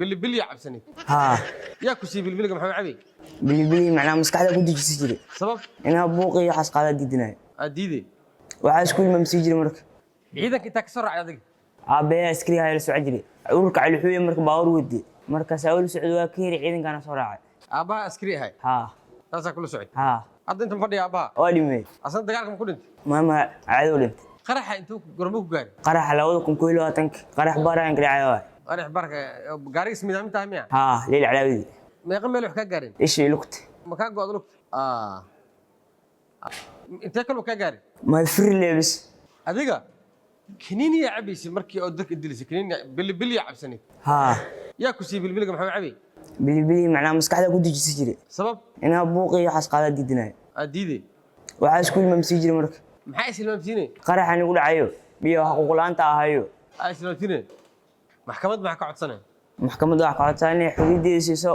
Bilibiliya cabsaneed? Haa. Yaa ku siiyey bilibiliga? Maxaa cabay? Bilibili macnaha maskaxda ku dejisi jiray. Sabab? Inaa buuqi iyo waxaas qaadaa diidinayo. Aad diiday? Waxaa isku ilmaamsii jiray marka. Ciidanka intaa ka soo raacay adiga? Aabbayaa askari ahaa, la socon jiray ururka Calixuuye. Marka baawar wadi markaasaa ula socdo, waa ka heri, ciidankaana soo raacay. Aabbaha askari ahay? Haa. Taasaa kula socday? Haa. Hadda inta ma fadhiya aabbaha? Waa dhimay. Asna dagaalka ma ku dhintay? Maama caado dhintay. Qaraxa intuu gormo ku gaaray? Qaraxa 2021-ka, qarax baaraan ka dhacay waay. Qarax barka gaarigiis midaamin tahay miya? Haa, liil calaawidii. Meeqa meel wax kaa gaareen? Ishii, lugta. Ma kaa go'da lugta? Intee kaloo kaa gaaray? Ma firi leebis. Adiga kaniiniyaa cabaysay markii oo dadka dilisay? Kaniiniya bilibiliya cabsaneed? Haa. Yaa ku siiyey bilibiliga? Maxaa cabay? Bilibili macnaha maskaxda ku dejisi jiray. Sabab? Inaa buuqi iyo waxaas qaadaa diidinayo. Aad diiday? Waxaa isku ilmaamsii jiray marka. Maxaa islaamsiinay? Qaraxan igu dhacayo iyo xaquuq la'aanta ahayo. Aa islaamsiinay. Maxkamad maxaa ka codsanaya? Maxkamadda wax ka codsaa inay xorriyaddeeda siiso.